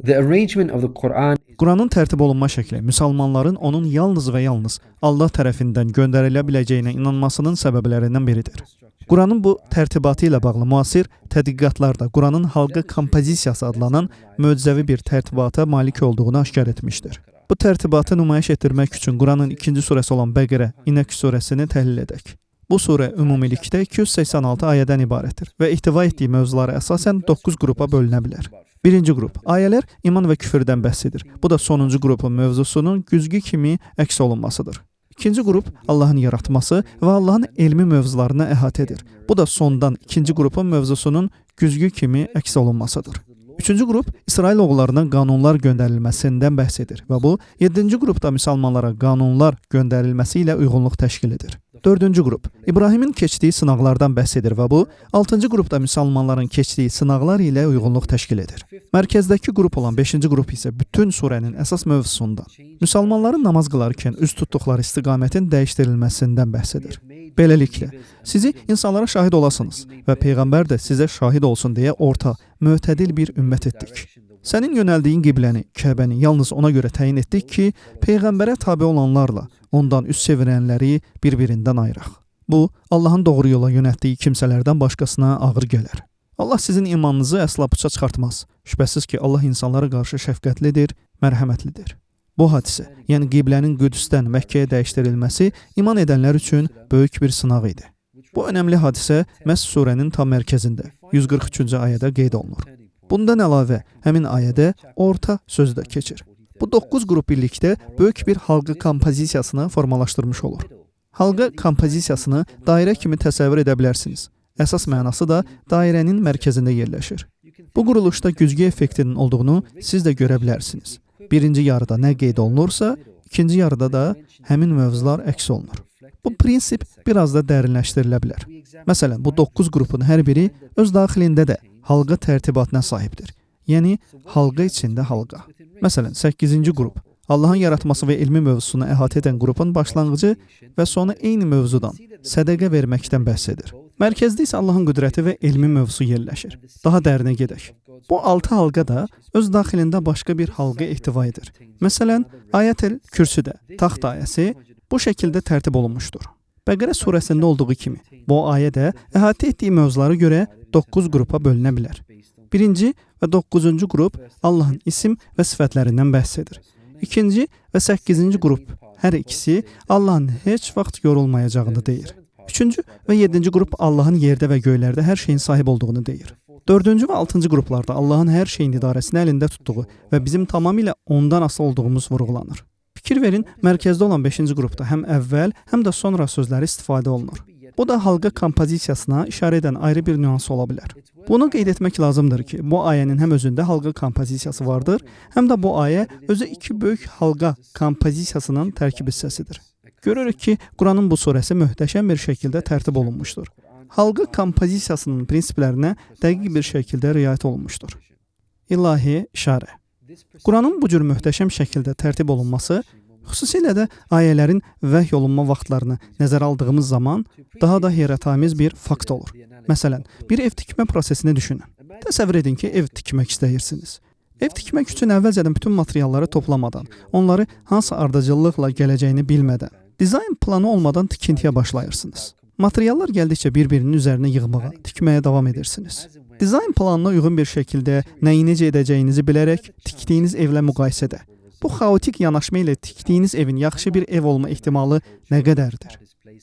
The arrangement of the Quran Quranın tərtib olunma şəkli müsəlmanların onun yalnız və yalnız Allah tərəfindən göndərilə biləcəyinə inanmasının səbəblərindən biridir. Quranın bu tərtibatı ilə bağlı müasir tədqiqatlar da Quranın halqa kompozisiyası adlanan möcüzəvi bir tərtibata malik olduğunu aşkar etmişdir. Bu tərtibatı nümayiş etdirmək üçün Quranın ikinci surəsi olan Bəqərə, İnək surəsini təhlil edək. Bu surə ümumilikdə 286 ayədən ibarətdir və ihtiva etdiyi mövzulara əsasən 9 qrupa bölünə bilər. Birinci qrup ayələr iman və küfrdən bəhs edir. Bu da sonuncu qrupun mövzusunun güzgü kimi əks olunmasıdır. İkinci qrup Allahın yaratması və Allahın elmi mövzularını əhatə edir. Bu da sondan ikinci qrupun mövzusunun güzgü kimi əks olunmasıdır. Üçüncü qrup İsrail oğullarına qanunlar göndərilməsindən bəhs edir və bu yeddinci qrupda müsəlmanlara qanunlar göndərilməsi ilə uyğunluq təşkil edir. Dördüncü qrup İbrahimin keçdiyi sınaqlardan bəhs edir və bu altıncı qrupda müsəlmanların keçdiyi sınaqlar ilə uyğunluq təşkil edir. Mərkəzdəki qrup olan beşinci qrup isə bütün surənin əsas mövzusundan, müsəlmanların namaz qılarkən üz tutduqları istiqamətin dəyişdirilməsindən bəhs edir. Beləliklə, sizi insanlara şahid olasınız və peyğəmbər də sizə şahid olsun deyə orta, mötədil bir ümmət etdik. Sənin yönəldiyin qibləni, Kəbəni yalnız ona görə təyin etdik ki, peyğəmbərə tabe olanlarla ondan üz çevirənləri bir-birindən ayıraq. Bu, Allahın doğru yola yönəltdiyi kimsələrdən başqasına ağır gələr. Allah sizin imanınızı əsla puça çıxartmaz. Şübhəsiz ki, Allah insanlara qarşı şəfqətlidir, mərhəmətlidir. Bu hadisə, yəni qiblənin Qüdsdən Məkkəyə dəyişdirilməsi iman edənlər üçün böyük bir sınaq idi. Bu önəmli hadisə məhz surənin tam mərkəzində 143-cü ayədə qeyd olunur. Bundan əlavə, həmin ayədə orta sözü də keçir. Bu 9 qrup birlikdə böyük bir halqa kompozisiyasını formalaşdırmış olur. Halqa kompozisiyasını dairə kimi təsəvvür edə bilərsiniz. Əsas mənası da dairənin mərkəzində yerləşir. Bu quruluşda güzgü effektinin olduğunu siz də görə bilərsiniz. Birinci yarıda nə qeyd olunursa, ikinci yarıda da həmin mövzular əks olunur. Bu prinsip biraz da dərinləşdirilə bilər. Məsələn, bu 9 qrupun hər biri öz daxilində də halqa tərtibatına sahibdir. Yəni halqa içində halqa. Məsələn, 8-ci qrup Allahın yaratması və elmi mövzusunu əhatə edən qrupun başlanğıcı və sonu eyni mövzudan, sədəqə verməkdən bəhs edir. Mərkəzdə isə Allahın qüdrəti və elmi mövzusu yerləşir. Daha dərinə gedək. Bu 6 halqa da öz daxilində başqa bir halqa ehtiva edir. Məsələn, Ayətül Kürsüdə taxt ayəsi bu şəkildə tərtib olunmuşdur. Bəqərə surəsində olduğu kimi, bu ayə də əhatə etdiyi mövzulara görə 9 qrupa bölünə bilər. Birinci və 9-cu qrup Allahın isim və sifətlərindən bəhs edir. İkinci və 8-ci qrup hər ikisi Allahın heç vaxt yorulmayacağını deyir. Üçüncü və yeddinci qrup Allahın yerdə və göylərdə hər şeyin sahib olduğunu deyir. Dördüncü və altıncı qruplarda Allahın hər şeyin idarəsini əlində tutduğu və bizim tamamilə ondan asılı olduğumuz vurğulanır. Fikir verin, mərkəzdə olan 5-ci qrupda həm əvvəl, həm də sonra sözləri istifadə olunur. Bu da halqa kompozisiyasına işarə edən ayrı bir nüans ola bilər. Bunu qeyd etmək lazımdır ki, bu ayənin həm özündə halqa kompozisiyası vardır, həm də bu ayə özü iki böyük halqa kompozisiyasının tərkib hissəsidir. Görürük ki, Quranın bu surəsi möhtəşəm bir şəkildə tərtib olunmuşdur. Halqa kompozisiyasının prinsiplərinə dəqiq bir şəkildə riayət olunmuşdur. İlahi işarə. Quranın bu cür möhtəşəm şəkildə tərtib olunması, xüsusilə də ayələrin vəhy olunma vaxtlarını nəzərə aldığımız zaman daha da heyrətamiz bir fakt olur. Məsələn, bir ev tikmə prosesini düşünün. Təsəvvür edin ki, ev tikmək istəyirsiniz. Ev tikmək üçün əvvəlcədən bütün materialları toplamadan, onları hansı ardıcıllıqla gələcəyini bilmədən, dizayn planı olmadan tikintiyə başlayırsınız. Materiallar gəldikcə bir-birinin üzərinə yığmağa, tikməyə davam edirsiniz. Dizayn planına uyğun bir şəkildə nəyi necə edəcəyinizi bilərək tikdiyiniz evlə müqayisədə. Bu xaotik yanaşma ilə tikdiyiniz evin yaxşı bir ev olma ehtimalı nə qədərdir?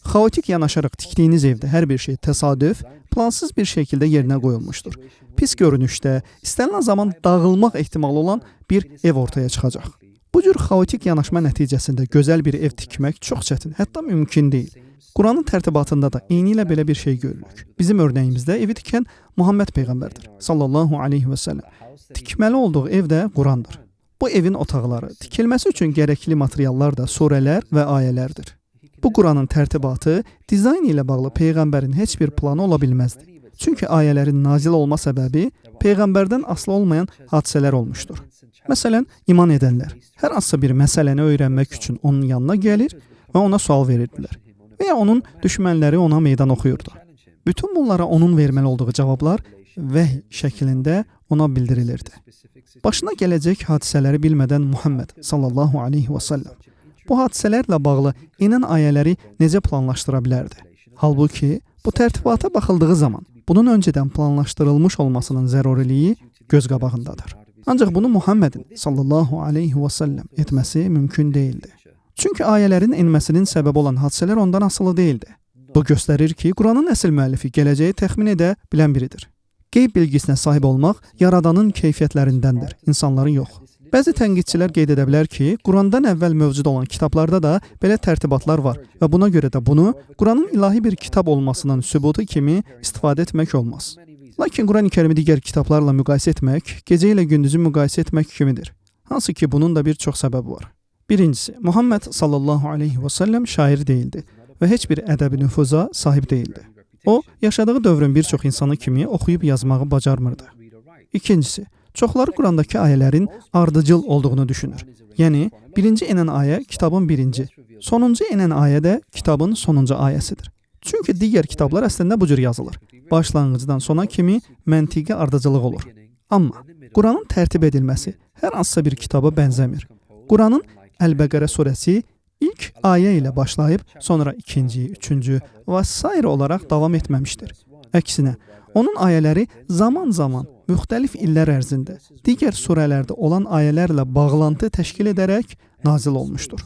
Xaotik yanaşaraq tikdiyiniz evdə hər bir şey təsadüf, plansız bir şəkildə yerinə qoyulmuşdur. Pis görünüşdə, istənilən zaman dağılmaq ehtimalı olan bir ev ortaya çıxacaq. Bu cür xaotik yanaşma nəticəsində gözəl bir ev tikmək çox çətin, hətta mümkün deyil. Quranın tərtibatında da eynilə belə bir şey görürük. Bizim örnəyimizdə evi tikən Muhammed peyğəmbərdir, sallallahu aleyhi və səlləm. Tikməli olduğu ev də Qurandır. Bu evin otaqları, tikilməsi üçün gərəkli materiallar da surələr və ayələrdir. Bu Quranın tərtibatı dizayn ilə bağlı peyğəmbərin heç bir planı ola bilməzdi. Çünki ayələrin nazil olma səbəbi peyğəmbərdən asılı olmayan hadisələr olmuşdur. Məsələn, iman edənlər hər hansısa bir məsələni öyrənmək üçün onun yanına gəlir və ona sual verirdilər. Və ya onun düşmənləri ona meydan oxuyurdu. Bütün bunlara onun verməli olduğu cavablar vəhy şəklində ona bildirilirdi. Başına gələcək hadisələri bilmədən Muhammed sallallahu aleyhi və səlləm bu hadisələrlə bağlı enən ayələri necə planlaşdıra bilərdi? Halbuki bu tərtibata baxıldığı zaman bunun öncədən planlaşdırılmış olmasının zəruriliyi göz qabağındadır. Ancaq bunu Muhammedin sallallahu aleyhi və səlləm etməsi mümkün deyildi. Çünki ayələrin enməsinin səbəbi olan hadisələr ondan asılı deyildi. Bu göstərir ki, Quranın əsl müəllifi gələcəyi təxmin edə bilən biridir. Qeyb bilgisinə sahib olmaq Yaradanın keyfiyyətlərindəndir, insanların yox. Bəzi tənqidçilər qeyd edə bilər ki, Qurandan əvvəl mövcud olan kitablarda da belə tərtibatlar var və buna görə də bunu Quranın ilahi bir kitab olmasının sübutu kimi istifadə etmək olmaz. Lakin Quran-ı Kərimi digər kitablarla müqayisə etmək, gecə ilə gündüzü müqayisə etmək kimidir. Hansı ki, bunun da bir çox səbəbi var. Birincisi, Muhammed sallallahu aleyhi və səlləm şair deyildi və heç bir ədəbi nüfuza sahib deyildi. O, yaşadığı dövrün bir çox insanı kimi oxuyub yazmağı bacarmırdı. İkincisi, çoxları Qurandakı ayələrin ardıcıl olduğunu düşünür. Yəni, birinci enən ayə kitabın birinci, sonuncu enən ayə də kitabın sonuncu ayəsidir. Çünki digər kitablar əslində bu cür yazılır. Başlanğıcdan sona kimi məntiqi ardıcıllıq olur. Amma Quranın tərtib edilməsi hər hansısa bir kitaba bənzəmir. Quranın Əl-Bəqərə surəsi ilk ayə ilə başlayıb, sonra ikinci, üçüncü və sair olaraq davam etməmişdir. Əksinə, onun ayələri zaman-zaman müxtəlif illər ərzində digər surələrdə olan ayələrlə bağlantı təşkil edərək nazil olmuşdur.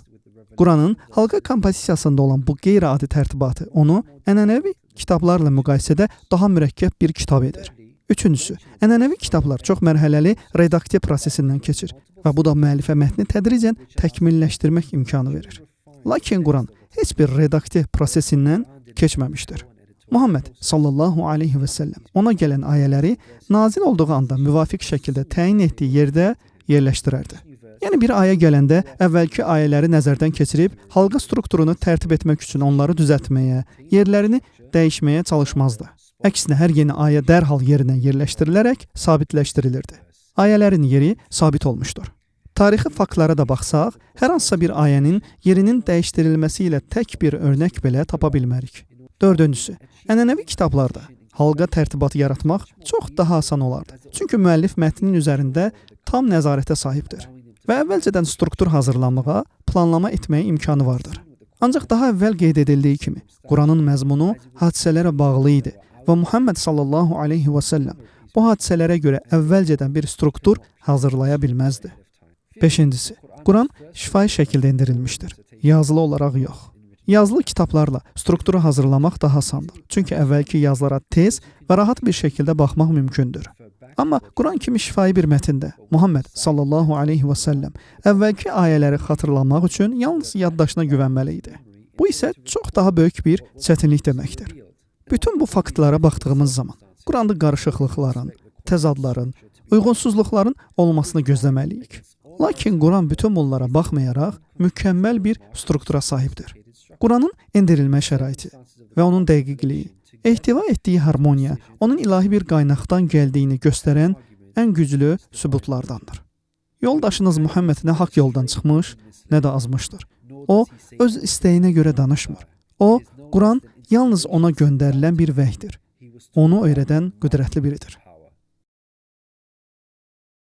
Quranın halqa kompozisiyasında olan bu qeyri-adi tərtibatı onu ənənəvi kitablarla müqayisədə daha mürəkkəb bir kitab edir. Üçüncüsü, ənənəvi kitablar çox mərhələli redaksiya prosesindən keçir və bu da müəllifə mətni tədricən təkmilləşdirmək imkanı verir. Lakin Quran heç bir redaksiya prosesindən keçməmişdir. Muhammed sallallahu aleyhi və səlləm ona gələn ayələri nazil olduğu anda müvafiq şəkildə təyin etdiyi yerdə yerləşdirərdi. Yəni bir ayə gələndə əvvəlki ayələri nəzərdən keçirib halqa strukturunu tərtib etmək üçün onları düzəltməyə, yerlərini dəyişməyə çalışmazdı. Əksinə hər yeni ayə dərhal yerinə yerləşdirilərək sabitləşdirilirdi. Ayələrin yeri sabit olmuşdur. Tarixi faktlara da baxsaq, hər hansısa bir ayənin yerinin dəyişdirilməsi ilə tək bir örnək belə tapa bilmərik. Dördüncüsü, ənənəvi kitablarda halqa tərtibatı yaratmaq çox daha asan olardı. Çünki müəllif mətnin üzərində tam nəzarətə sahibdir və əvvəlcədən struktur hazırlamağa, planlama etməyə imkanı vardır. Ancaq daha əvvəl qeyd edildiyi kimi, Quranın məzmunu hadisələrə bağlı idi və Muhammed sallallahu aleyhi və səlləm bu hadisələrə görə əvvəlcədən bir struktur hazırlaya bilməzdi. Beşincisi, Quran şifahi şəkildə endirilmişdir, yazılı olaraq yox. Yazılı kitablarla strukturu hazırlamaq daha asandır. Çünki əvvəlki yazılara tez və rahat bir şəkildə baxmaq mümkündür. Amma Quran kimi şifahi bir mətndə Muhammed sallallahu aleyhi və səlləm əvvəlki ayələri xatırlamaq üçün yalnız yaddaşına güvənməli idi. Bu isə çox daha böyük bir çətinlik deməkdir. Bütün bu faktlara baxdığımız zaman Quranda qarışıqlıqların, təzadların, uyğunsuzluqların olmasını gözləməliyik. Lakin Quran bütün bunlara baxmayaraq mükəmməl bir struktura sahibdir. Quranın endirilmə şəraiti və onun dəqiqliyi, ehtiva etdiyi harmoniya, onun ilahi bir qaynaqdan gəldiyini göstərən ən güclü sübutlardandır. Yoldaşınız Muhammed nə haqq yoldan çıxmış, nə də azmışdır. O, öz istəyinə görə danışmır. O, Quran yalnız ona göndərilən bir vəhdir. Onu öyrədən qüdrətli biridir.